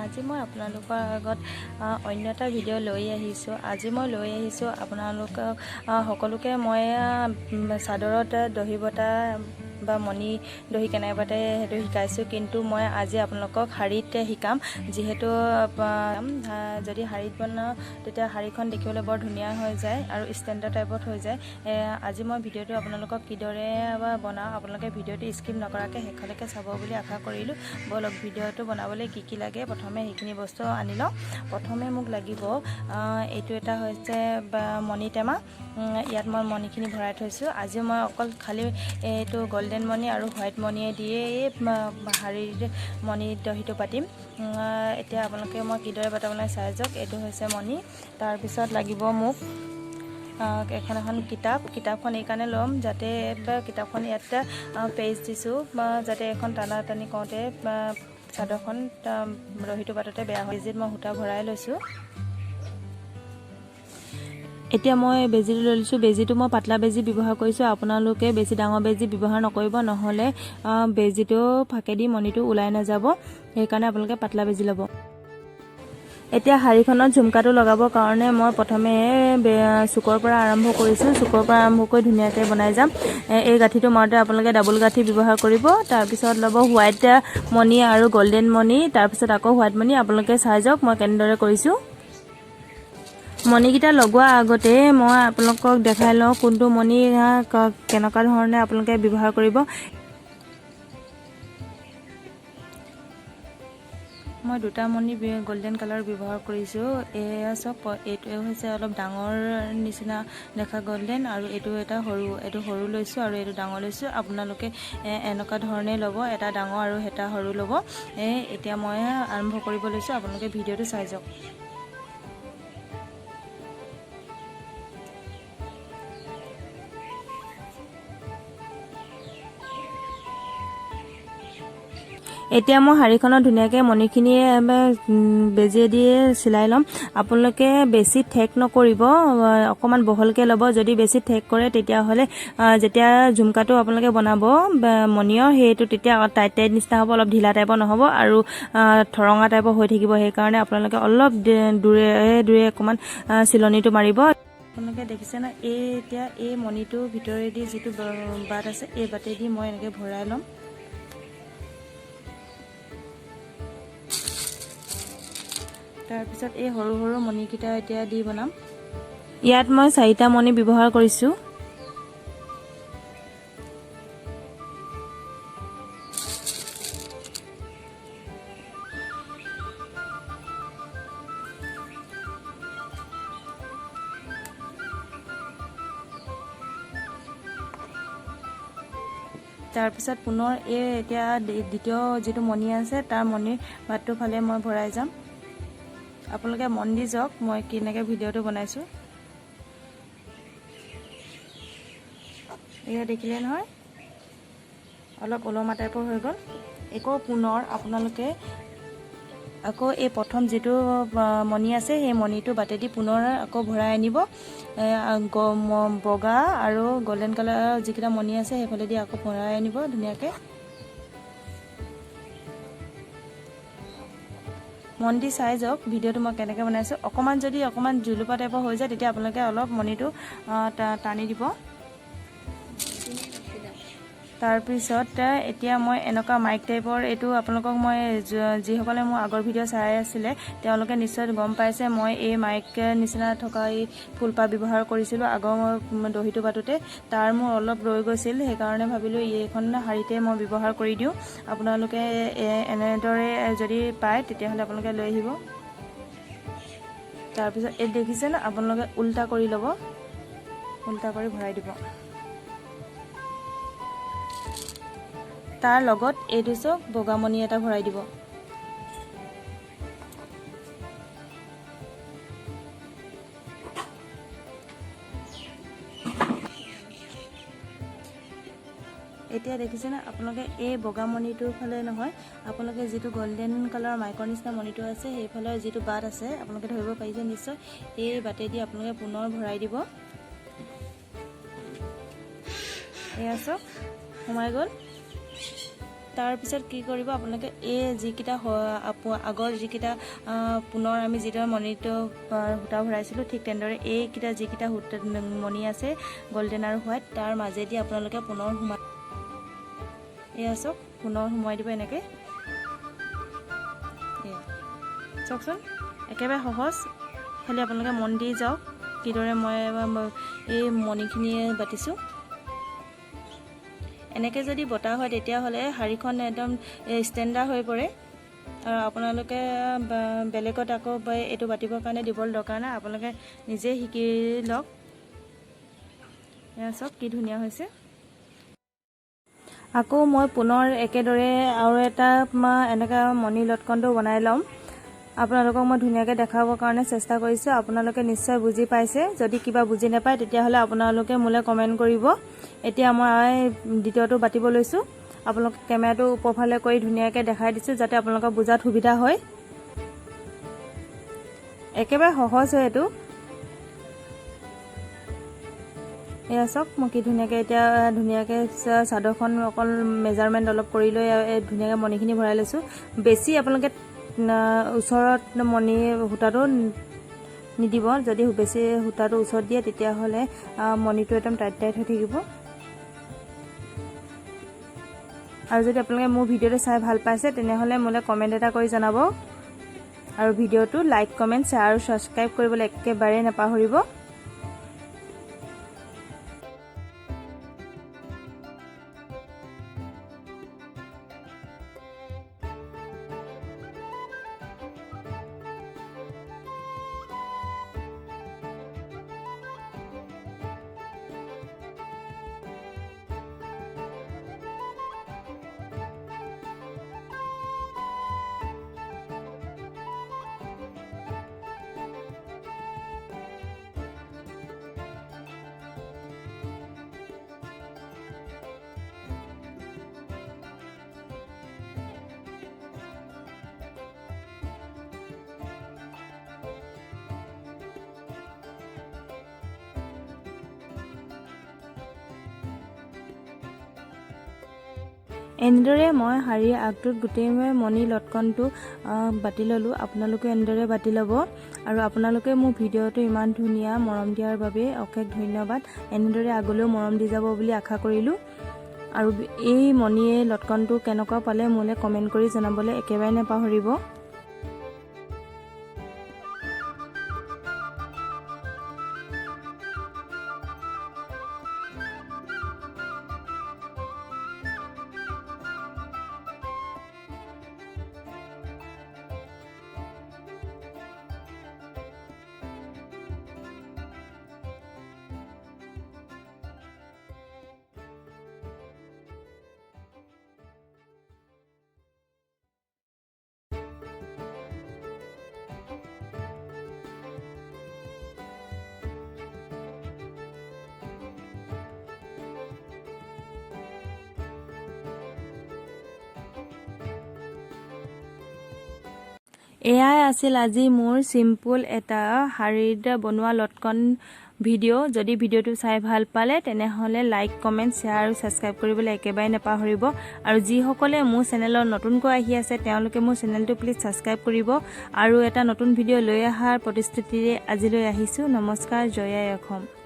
আজি মই আপোনালোকৰ আগত অন্য এটা ভিডিঅ' লৈ আহিছোঁ। আজি মই লৈ আহিছোঁ আপোনালোকক সকলোকে মই চাদৰত দহি বটা বা মণি দহি কেনেকৈ পাতে সেইটো শিকাইছোঁ, কিন্তু মই আজি আপোনালোকক শাৰীত শিকাম। যিহেতু যদি শাৰীত বনাওঁ তেতিয়া শাৰীখন দেখিবলৈ বৰ ধুনীয়া হৈ যায় আৰু ষ্টেণ্ডাৰ্ড টাইপত হৈ যায়। আজি মই ভিডিঅ'টো আপোনালোকক কিদৰে বনাওঁ আপোনালোকে ভিডিঅ'টো স্কিপ নকৰাকৈ শেষলৈকে চাব বুলি আশা কৰিলোঁ। ব'লক, ভিডিঅ'টো বনাবলৈ কি কি লাগে প্ৰথমে সেইখিনি বস্তু আনি লওঁ। প্ৰথমে মোক লাগিব এইটো এটা হৈছে মণি টেমা। ইয়াত মই মণিখিনি ভৰাই থৈছোঁ। আজি মই অকল খালী এইটো গল্ডেন মণি আৰু হোৱাইট মণিয়ে দিয়ে শাৰীৰ মণি দহিটো পাতিম। এতিয়া আপোনালোকে মই কিদৰে পাতো মানে চাই যাওক। এইটো হৈছে মণি। তাৰপিছত লাগিব মোক এখন এখন কিতাপ। কিতাপখন এইকাৰণে ল'ম যাতে কিতাপখন ইয়াত পেজ দিছোঁ, যাতে এখন টানা টানি কৰোঁতে চাদৰখন দহিটো পাতোঁতে বেয়া হয়। বেজীত মই সূতা ভৰাই লৈছোঁ। এতিয়া মই বেজীটো লৈ লৈছোঁ। বেজীটো মই পাতলা বেজী ব্যৱহাৰ কৰিছোঁ। আপোনালোকে বেছি ডাঙৰ বেজী ব্যৱহাৰ নকৰিব, নহ'লে বেজীটো ফাঁকেদি মণিটো ওলাই নাযাব। সেইকাৰণে আপোনালোকে পাতলা বেজী ল'ব। এতিয়া শাৰীখনত ঝুমকাটো লগাবৰ কাৰণে মই প্ৰথমে চুকৰ পৰা আৰম্ভ কৰিছোঁ। চুকৰ পৰা আৰম্ভ কৰি ধুনীয়াকৈ বনাই যাম। এই গাঁঠিটো মাৰোঁতে আপোনালোকে ডাবল গাঁঠি ব্যৱহাৰ কৰিব। তাৰপিছত ল'ব হোৱাইট মণি আৰু গল্ডেন মণি, তাৰপিছত আকৌ হোৱাইট মণি। আপোনালোকে চাই যাওক মই কেনেদৰে কৰিছোঁ। মণিকেইটা লগোৱাৰ আগতে মই আপোনালোকক দেখাই লওঁ কোনটো মণি কেনেকুৱা ধৰণে আপোনালোকে ব্যৱহাৰ কৰিব। মই দুটা মণি গল্ডেন কালাৰ ব্যৱহাৰ কৰিছোঁ। এয়া চাওক, এইটোৱে হৈছে অলপ ডাঙৰ নিচিনা দেখা গল্ডেন, আৰু এইটো এটা সৰু, এইটো সৰু লৈছোঁ আৰু এইটো ডাঙৰ লৈছোঁ। আপোনালোকে এনেকুৱা ধৰণে ল'ব, এটা ডাঙৰ আৰু এটা সৰু ল'ব। এতিয়া মই আৰম্ভ কৰিব লৈছোঁ, আপোনালোকে ভিডিঅ'টো চাই যাওক। এতিয়া মই শাৰীখনত ধুনীয়াকৈ মণিখিনি বেজীয়ে দিয়ে চিলাই ল'ম। আপোনালোকে বেছি ঠেক নকৰিব, অকণমান বহলকৈ ল'ব। যদি বেছি ঠেক কৰে তেতিয়াহ'লে যেতিয়া ঝুমকাটো আপোনালোকে বনাব মণিৰ, সেইটো তেতিয়া টাইট টাইট নিচিনা হ'ব, অলপ ঢিলা টাইপৰ নহ'ব আৰু থৰঙা টাইপৰ হৈ থাকিব। সেইকাৰণে আপোনালোকে অলপ দূৰে দূৰে অকণমান চিলনিটো মাৰিব। আপোনালোকে দেখিছে ন, এই এতিয়া এই মণিটোৰ ভিতৰেদি যিটো বাট আছে, এই বাটেদি মই এনেকৈ ভৰাই ল'ম। তাৰপিছত এই সৰু সৰু মণিকেইটা এতিয়া দি বনাম। ইয়াত মই চাৰিটা মণি ব্যৱহাৰ কৰিছোঁ। তাৰপিছত পুনৰ এই এতিয়া দ্বিতীয় যিটো মণি আছে তাৰ মণিৰ বাটটোৰ ফালে মই ভৰাই যাম। আপোনালোকে মন দি যাওক মই কেনেকৈ ভিডিঅ'টো বনাইছোঁ। এয়া দেখিলে নহয়, অলপ ওলমা টাইপৰ হৈ গ'ল। আকৌ পুনৰ আপোনালোকে আকৌ এই প্ৰথম যিটো মণি আছে সেই মণিটো বাটেদি পুনৰ আকৌ ভৰাই আনিব। বগা আৰু গল্ডেন কালাৰৰ যিকেইটা মণি আছে সেইফালেদি আকৌ ভৰাই আনিব ধুনীয়াকৈ। মন দি চাই যাওক ভিডিঅ'টো মই কেনেকৈ বনাইছোঁ। অকণমান যদি অকণমান জুলুপা টাইপৰ হৈ যায় তেতিয়া আপোনালোকে অলপ মণিটো টানি দিব। তাৰপিছত এতিয়া মই এনেকুৱা মাইক টাইপৰ এইটো আপোনালোকক মই যিসকলে মোৰ আগৰ ভিডিঅ' চাই আছিলে তেওঁলোকে নিশ্চয় গম পাইছে মই এই মাইক নিচিনা থকা এই ফুলপাহ ব্যৱহাৰ কৰিছিলোঁ আগৰ মই দহিটো পাতোঁতে। তাৰ মোৰ অলপ ৰৈ গৈছিল, সেইকাৰণে ভাবিলোঁ এইখন শাৰীতে মই ব্যৱহাৰ কৰি দিওঁ। আপোনালোকে এনেদৰে যদি পায় তেতিয়াহ'লে আপোনালোকে লৈ আহিব। তাৰপিছত এই দেখিছে ন, আপোনালোকে উল্টা কৰি ল'ব, উল্টা কৰি ভৰাই দিব। তাৰ লগত এইটো চাওক বগা মণি এটা ভৰাই দিব। এতিয়া দেখিছেনে আপোনালোকে এই বগা মণিটোৰ ফালে নহয়, আপোনালোকে যিটো গল্ডেন কালাৰৰ মাইকৰ নিচিনা মণিটো আছে সেইফালৰ যিটো বাট আছে আপোনালোকে ধৰিব পাৰিছে নিশ্চয়, এই বাটেদি আপোনালোকে পুনৰ ভৰাই দিব। এয়া চাওক সোমাই গ'ল। তাৰপিছত কি কৰিব আপোনালোকে, এই যিকেইটা আগৰ যিকেইটা পুনৰ আমি যিদৰে মণিটো সূতা ভৰাইছিলোঁ, ঠিক তেনেদৰে এইকেইটা যিকেইটা সূতা মণি আছে, গল্ডেন আৰু হোৱাইট, তাৰ মাজেদি আপোনালোকে পুনৰ সোমাই, এয়া চাওক, পুনৰ সোমোৱাই দিব এনেকৈ। এয়া চাওকচোন, একেবাৰে সহজ। খালি আপোনালোকে মন দি যাওক কিদৰে মই এই মণিখিনিয়ে বাতিছোঁ। এনেকৈ যদি বতা হয়, তেতিয়াহ'লে শাড়ীখন একদম ষ্টেণ্ডাৰ্ড হৈ পৰে আৰু আপোনালোকে বেলেগত আকৌ এইটো বাতিবৰ কাৰণে দিবলৈ দৰকাৰ নাই। আপোনালোকে নিজে শিকি লওক। এয়া চাওক, কি ধুনীয়া হৈছে। আকৌ মই পুনৰ একেদৰে আৰু এটা এনেকুৱা মণি লটকনটো বনাই ল'ম। আপোনালোকক মই ধুনীয়াকৈ দেখাবৰ কাৰণে চেষ্টা কৰিছোঁ। আপোনালোকে নিশ্চয় বুজি পাইছে। যদি কিবা বুজি নাপায়, তেতিয়াহ'লে আপোনালোকে মোলৈ কমেণ্ট কৰিব। এতিয়া মই দ্বিতীয়টো বাতিব লৈছোঁ। আপোনালোকে কেমেৰাটো ওপৰফালে কৰি ধুনীয়াকৈ দেখাই দিছোঁ, যাতে আপোনালোকৰ বুজাত সুবিধা হয়। একেবাৰে সহজ হয় এইটো। এয়া চাওক, মই কি ধুনীয়াকৈ এতিয়া ধুনীয়াকৈ চাদৰখন অকল মেজাৰমেণ্ট অলপ কৰি লৈ ধুনীয়াকৈ মণিখিনি ভৰাই লৈছোঁ। বেছি আপোনালোকে ওচৰত মণি সূতাটো নিদিব। যদি বেছি সূতাটো ওচৰত দিয়ে, তেতিয়াহ'লে মণিটো একদম টাইট টাইট হৈ থাকিব। আৰু যদি আপোনালোকে মোৰ ভিডিঅ'টো চাই ভাল পাইছে, তেনেহ'লে মোলৈ কমেণ্ট এটা কৰি জনাব আৰু ভিডিঅ'টো লাইক, কমেণ্ট, শ্বেয়াৰ আৰু ছাবস্ক্ৰাইব কৰিবলৈ একেবাৰেই নাপাহৰিব। এনেদৰে মই শাৰীৰ আগটোত গোটেই মই মণি লটকনটো বাতি ল'লোঁ। আপোনালোকে এনেদৰে বাতি ল'ব আৰু আপোনালোকে মোৰ ভিডিঅ'টো ইমান ধুনীয়া মৰম দিয়াৰ বাবে অশেষ ধন্যবাদ। এনেদৰে আগলৈও মৰম দি যাব বুলি আশা কৰিলোঁ। আৰু এই মণিয়ে লটকনটো কেনেকুৱা পালে মোলৈ কমেণ্ট কৰি জনাবলৈ একেবাৰে নাপাহৰিব। এয়াই আছিল আজি মোৰ চিম্পুল এটা শাৰীত বনোৱা লটকন ভিডিঅ'। যদি ভিডিঅ'টো চাই ভাল পালে, তেনেহ'লে লাইক, কমেণ্ট, শ্বেয়াৰ আৰু ছাবস্ক্ৰাইব কৰিবলৈ একেবাৰে নাপাহৰিব। আৰু যিসকলে মোৰ চেনেলত নতুনকৈ আহি আছে, তেওঁলোকে মোৰ চেনেলটো প্লিজ ছাবস্ক্ৰাইব কৰিব। আৰু এটা নতুন ভিডিঅ' লৈ অহাৰ প্ৰতিশ্ৰুতিৰে আজিলৈ আহিছোঁ। নমস্কাৰ, জয় আই অসম।